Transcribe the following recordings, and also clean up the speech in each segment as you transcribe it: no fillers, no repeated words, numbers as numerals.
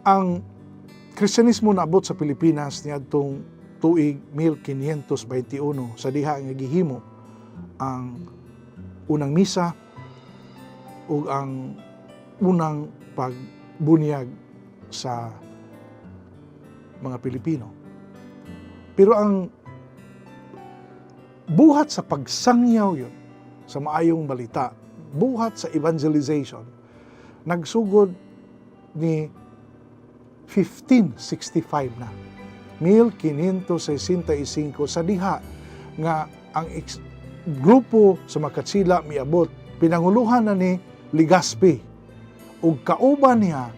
Ang Kristyanismo naabot sa Pilipinas niadtong tuig 1521 sa diha nga gihimo ang unang misa ug ang unang pagbunyag sa mga Pilipino. Pero ang buhat sa pagsangyaw yun sa maayong balita, buhat sa evangelization, nagsugod ni 1565 na. 1565 sa diha nga ang grupo sa Makatsila miabot, pinanguluhan na ni Legazpi ug kauban niya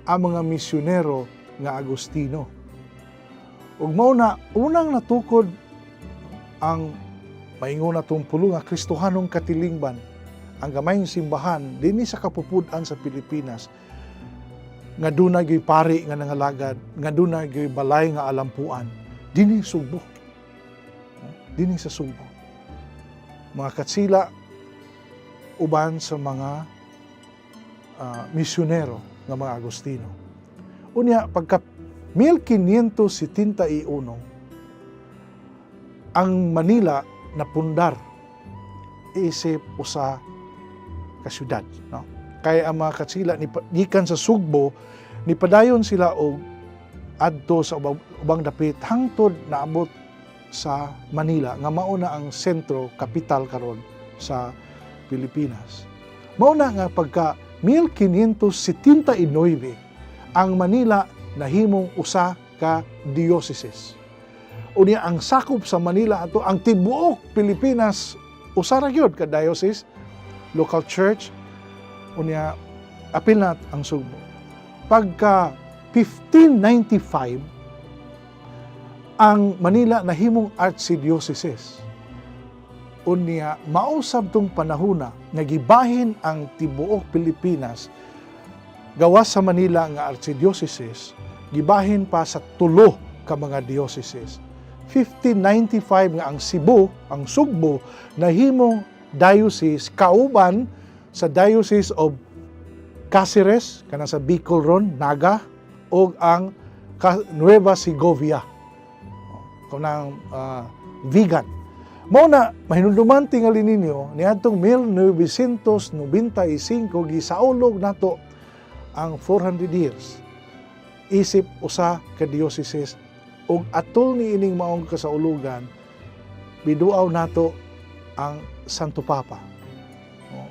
ang mga misyonero nga Agustino. Ug mao na unang natukod ang maingon natong pulo nga Kristohanong katilingban, ang gamayng simbahan dinhi sa kapupud-an sa Pilipinas nga dunay gyud pari nga nangalagad, nga dunay gyud balay nga alampuan dinhi Sugbo. Dinhi sa Sugbo. Mga katsila uban sa mga misyonero nga mga Agustino. Unya pagka 1571, ang Manila napundar isip usa ka syudad, no? Kay ang mga katsila ni gikan sa Sugbo, nipadayon sila og adto sa ubang dapit hangtod naabot sa Manila nga mao na ang sentro, kapital karon sa Pilipinas. Mao na nga pagka 1579 ang Manila nahimong usa ka diocese. Unya ang sakop sa Manila ato, ang tibuok Pilipinas usa ra gyud ka diocese, local church. Unya apil na ang Sugbo. Pagka 1595 ang Manila nahimong archdiocese. Unya mausab tong panahona nga gibahin ang tibuok Pilipinas gawas sa Manila nga archdiocese, gibahin pa sa tulo ka mga dioceses. 1595 nga ang Cebu, ang Sugbo, nahimong diocese kauban sa Diocese of Caceres, kana sa Bicol ron, Naga, ug ang Nueva Segovia, kanang Vigan. Mao na mahinumduman tingali ninyo niadtong 1995 gisaulog nato ang 400 years isip usa ka dioceses, ug atol ni ining maong kasaulugan biduaw nato ang Santo Papa.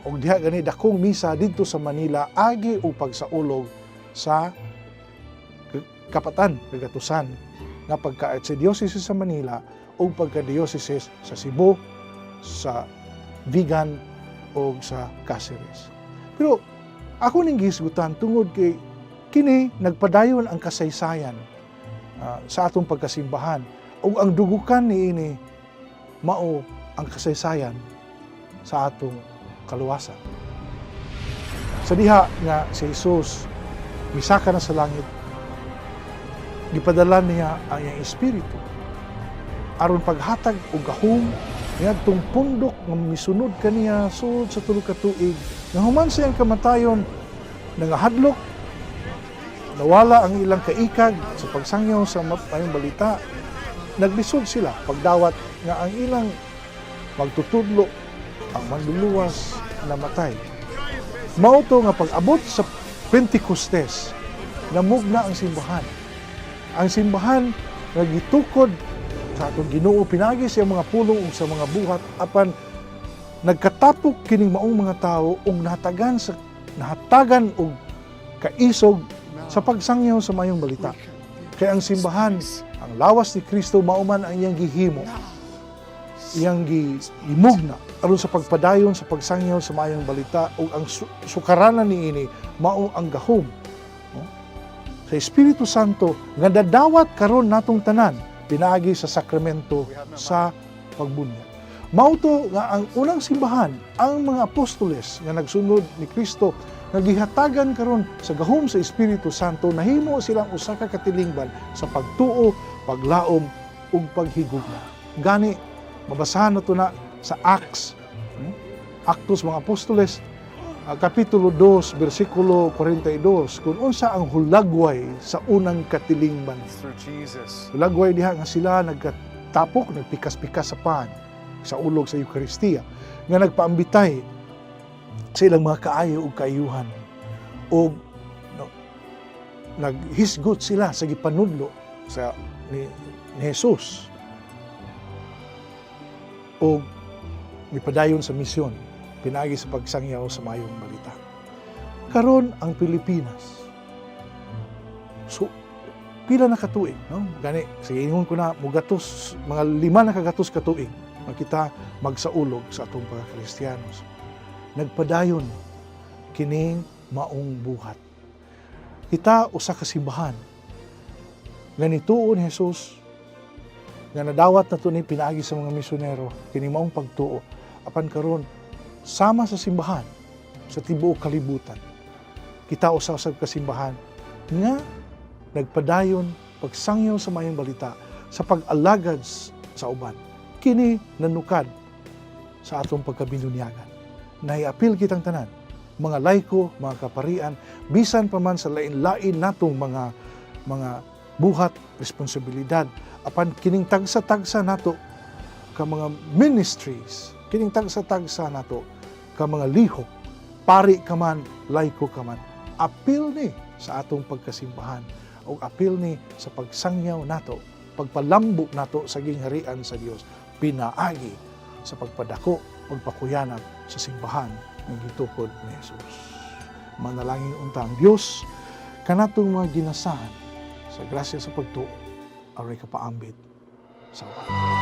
Og diha gani dakong misa didto sa Manila agi og pagsaulog sa kapatan kagatusan nga pagka archdiocese sa Manila ug pagka diocese sa Cebu, sa Vigan ug sa Caceres. Pero ako ning gihisgutan tungod kay kini nagpadayon ang kasaysayan sa atong pagkasimbahan, ug ang dugukan niini mao ang kasaysayan sa atong kaluwasan. Sa diha nga si Jesus misaka na sa langit, gipadala niya ang iyang espiritu aron paghatag og gahom niadtong pundok nga misunod kaniya sulod sa 3 ka tuig. Nga human sa iyang kamatayon, nangahadlok, nawala ang ilang kaikag sa pagsangyaw sa maayong balita. Naglisod sila pagdawat nga ang ilang magtutudlo, ang manluluwas, namatay. Mao to nga pag-abot sa Pentecostes, namugna ang simbahan. Ang simbahan nga gitukod sa atong Ginoo pinaagi sa mga pulong ug sa mga buhat, apan nagkatapok kining maong mga tawo ug nahatagan og kaisog sa pagsangyaw sa mayong balita. Kay ang simbahan, ang lawas ni Kristo, mao man ang iyang gihimo, iyang gimugna aron sa pagpadayon sa pagsangyaw sa mayong balita, ug ang sukaranan niini mao ang gahom. Sa Espiritu Santo nga dadawat karon natong tanan pinaagi sa sakramento sa pagbunyag. Mao to nga ang unang simbahan, ang mga apostoles nga nagsunod ni Kristo nga gihatagan karon sa gahom sa Espiritu Santo, nahimo silang usa ka katilingban sa pagtuo, paglaom ug paghigugma. Gani mabasahan nato na sa Acts, Actos mga Apostoles, Kapitulo 2, versikulo 42, kung unsa ang hulagway sa unang katilingban. Through Jesus. Hulagway diha nga sila nagkatapok, nagpikas-pikas sa pan, sa ulog sa Eukaristiya, nga nagpaambitay sa ilang mga kaayo ug kaayuhan. O no, naghisgot sila sa gipanudlo sa ni Jesus. O mipadayon sa misyon, pinaagi sa pagsangyaw sa mayong balita. Karon ang Pilipinas. So, pila na katuig, no? Gani, sige, ingon ko na, mugatos, mga 5 na kagatos katuig, makita magsaulog sa atong pagkakristiyanos. Nagpadayon kining maong buhat. Kita usa ka simbahan nga nituo ni Jesus, nga nadawat na to ni pinaagi sa mga misyonero kini maong pagtuo, apan karon sama sa simbahan sa tibuok kalibutan, kita usa sa kasimbahan nga nagpadayon pagsangyaw sa mayong balita, sa pag-alagad sa uban. Kini nanukad sa atong pagkabinunyagan. Nahiapil kitang tanan, mga laiko, mga kaparian, bisan pa man sa lain-lain natong mga buhat, responsibilidad, apan kining tagsa-tagsa nato ka mga ministries, kining tagsa-tagsa nato ka mga lihok, pari ka man, laiko ka man, apil ni sa atong pagkasimbahan o apil ni sa pagsangyaw nato, pagpalambo nato sa gingharian sa Dios pinaagi sa pagpadako, pagpakuyanag sa simbahan ng gitukod ni Jesus. Manalangin unta ang Dios kanatong mga ginasahan sa grasya sa pagtuo aray kapaambit sa uban.